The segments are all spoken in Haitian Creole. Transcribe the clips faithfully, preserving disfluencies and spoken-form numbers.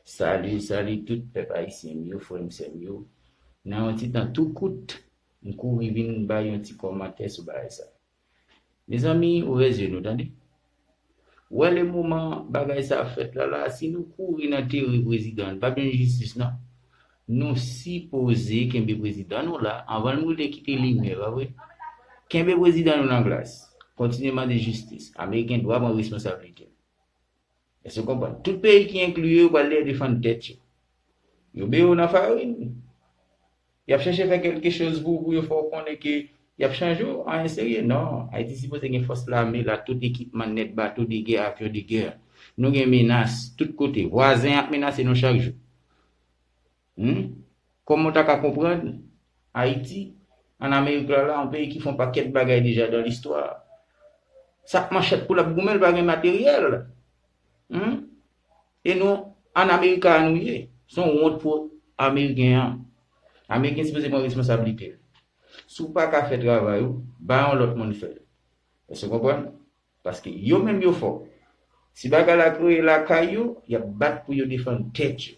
Salut, salut tout pèp ayisyen m yo, frè m, sè m yo. Nan yon ti tan tou kout, m kouri vin bay yon ti kòmantè sou bagay sa. Mezanmi, ouvè zye nou, tande. Wè le moman bagay sa ap fèt la, la, si nou kouri nan teri prezidan, n p ap jwenn jistis, non. Nou sipoze kenbe prezidan nou la, anvan l moute kite limyè, pa vre? Kenbe prezidan nou nan glas. Kontinye mande jistis. Ameriken dwa pran responsablite l. Èske w konprann? Tout peyi ki enkli yo, yo pral dèyè defann tèt yo. Yo bere w nan farin. Y ap chèche fè kèlke choz pou, pou yo fè w konnen ke y ap chanje w. Anyen serye? Non. Ayiti sipoze gen fòs lame la, tout ekipman nèt, bato de gè, avyon de gè. Nou gen menas tout kote. Vwazen ap menase nou chak jou. Hmm? Kòman w ta ka konprann Ayiti, ann Amerik la, la, yon peyi ki fè yon pakèt bagay deja dan listwa? Sa k manchèt pou l ap goumen, l pa gen materyèl. Hmm? E nou, ann Amerika a nou ye. Se yon wont pou Ameriken an. Ameriken sipoze pran responsablite l. Si w pa ka fè travay ou, bay yon lòt moun fè l. Èske w konprann? Paske yo menm yo fò. Si bagay la kreye lakay yo, y ap bat pou yo defann tèt yo.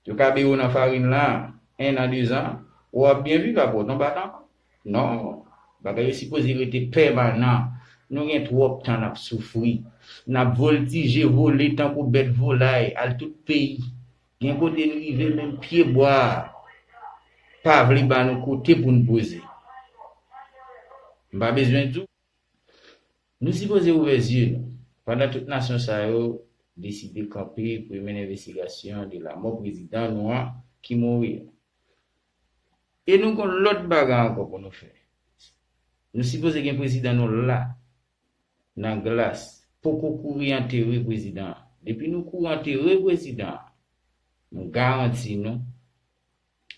Yo ka bere w nan farin la, en an, dezan, w ap byen viv apre w tonbe atò ankò. Non, bagay yo sipoze rete pèmanan. Nou gen twòp tan n ap soufri. N ap voltije, vole tankou bèt volay, al tout peyi. Gen kote n rive, menm pyebwa a pa vle ba nou kote pou n poze. M pa bezwen di w. Nou sipoze ouvè zye nou, pandan tout nasyon sa yo deside kanpe pou yo mennen envestigasyon de lanmò prezidan nou an ki mouri an. E nou gon lòt bagay ankò pou nou fè. Nou sipoze gen prezidan nou la, nan glas, poko kouri antere prezidan an. Depi nou kouri antere prezidan an, m garanti nou,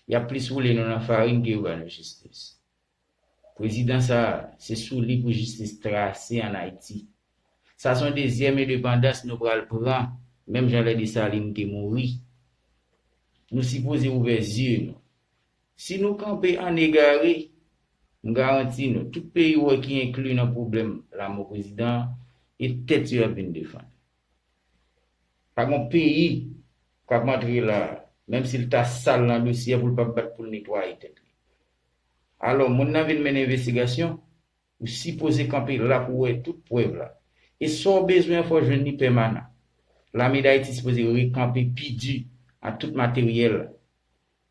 y ap plis woule nou nan farin ke yo ba nou jistis. Prezidan sa a, se sou li pou jistis trase ann Ayiti. Sa se yon dezyèm endepandans nou pral pran, menm jan lè Desalin te mouri. Nou sipoze ouvè zye nou. Si nou kanpe an egare, m garanti nou, tout peyi w wè ki enkli nan pwoblèm lanmò prezidan an, e tèt yo y ap vin defann. Pa gen peyi k ap antre la, menm si l ta sal nan dosye a, pou l p ap bat pou l netwaye tèt li. Alò, moun nan vin mennen envestigasyon, ou sipoze kanpe la pou w wè tout prèv la. E sa w bezwen an, fò w jwenn li pèmanan. Lame d Ayiti sipoze rekanpe pi di ak tout materyèl la.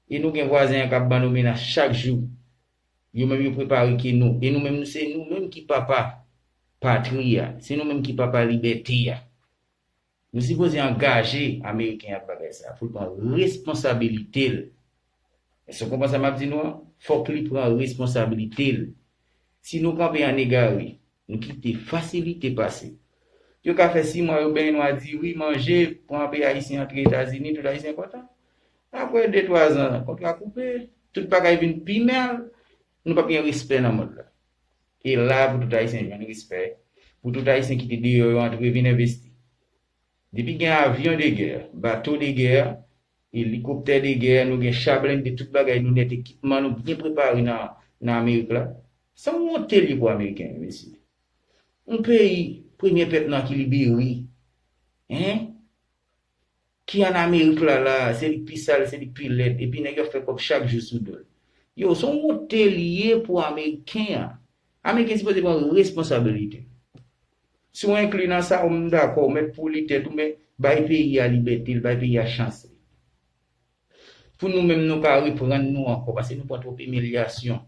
E nou gen vwazen an k ap ban nou menas chak jou. Yo menm yo prepare ke nou. E nou menm, se nou menm ki papa patri a. Se nou menm ki papa libète a. Nou sipoze angaje Ameriken ak bagay sa a pou l pran responsabilite l. Èske w konprann sa m ap di nou an? Fòk li pran responsabilite l. Si nou kanpe an egare, nou kite fasilite pase. Yo ka fè sis mwa, yo benyen nou a diri, manje, pran anpe Ayisyen antre Etazini, tout Ayisyen kontan. Apre de twa zan, kontra koupe, tout bagay vin pi mal, nou p ap gen respè nan mond la. E la pou tout Ayisyen jwenn respè, pou tout Ayisyen ki te deyò yo antre vin envesti. Depi gen avyon de gè, bato de gè, elikoptè de gè, nou gen cha blende, tout bagay nou nèt, ekipman nou byen prepare nan, nan Amerik la. Se yon wonte li pou Ameriken yo, mesye. Yon peyi, premye pèp nwa ki libere, en, ki ann Amerik la, la, se li k pi sal, se li k pi lèd, epi nèg yo ap fè kòb chak jou sou do l. Yo, se yon wonte li ye pou Ameriken an. Ameriken sipoze pran responsabilite. Si w enkli nan sa, m dakò, w mèt pouli tèt ou, men bay peyi a libète l, bay peyi a chans li. Pou nou menm, nou ka reprann nou ankò, paske nou pran twòp imilyasyon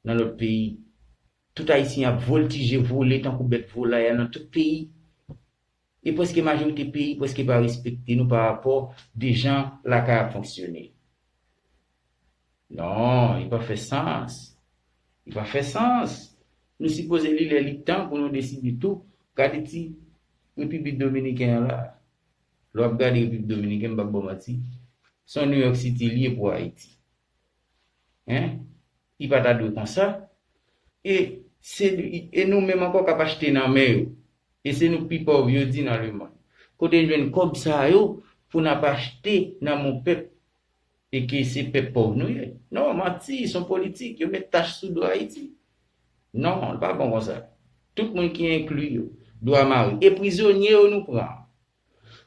nan lòt peyi. Tout Ayisyen ap voltije, vole tankou bèt volay al nan tout peyi. E prèske majorite peyi prèske pa respekte nou pa rapò de jan lakay ap fonksyone. Non, li pa fè sans. Li pa fè sans. Nou sipoze li lè li tan pou nou deside tou. Gade ti Repiblik Dominiken an la. Lè w ap gade Repiblik Dominiken, m p ap ba w manti, se yon New York City li ye pou Ayiti. Hein? Li pa ta dwe konsa. E se, e nou menm ankò k ap achte nan men yo. E se nou k pi pòv, yo di, nan lemonn. Kote n jwenn kòb sa yo pou n ap achte nan men pèp e ke se pèp pòv nou ye? Non, manti, se yon politik. Yo met tach sou do Ayiti. Non, l pa bon konsa. Tout moun ki enkli yo dwe mare. E prizonye yo nou pran.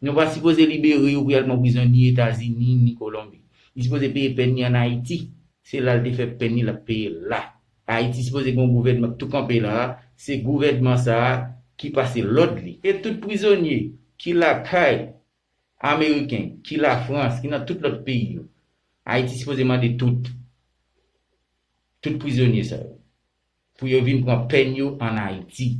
Nou pa sipoze libere yo pou y al pran prizon ni Etazini, ni Kolonbi. Li sipoze peye pèn li ann Ayiti. Se la l te fè pèn li, l ap peye l la. Ayiti sipoze gen yon gouvènman k tou kanpe la a. Se gouvènman sa a ki pase lòd li. E tout prizonye ki lakay Ameriken, ki Lafrans, ki nan tout lòt peyi yo, Ayiti sipoze mande tout, tout prizonye sa yo, pou yo vin pran pèn yo ann Ayiti.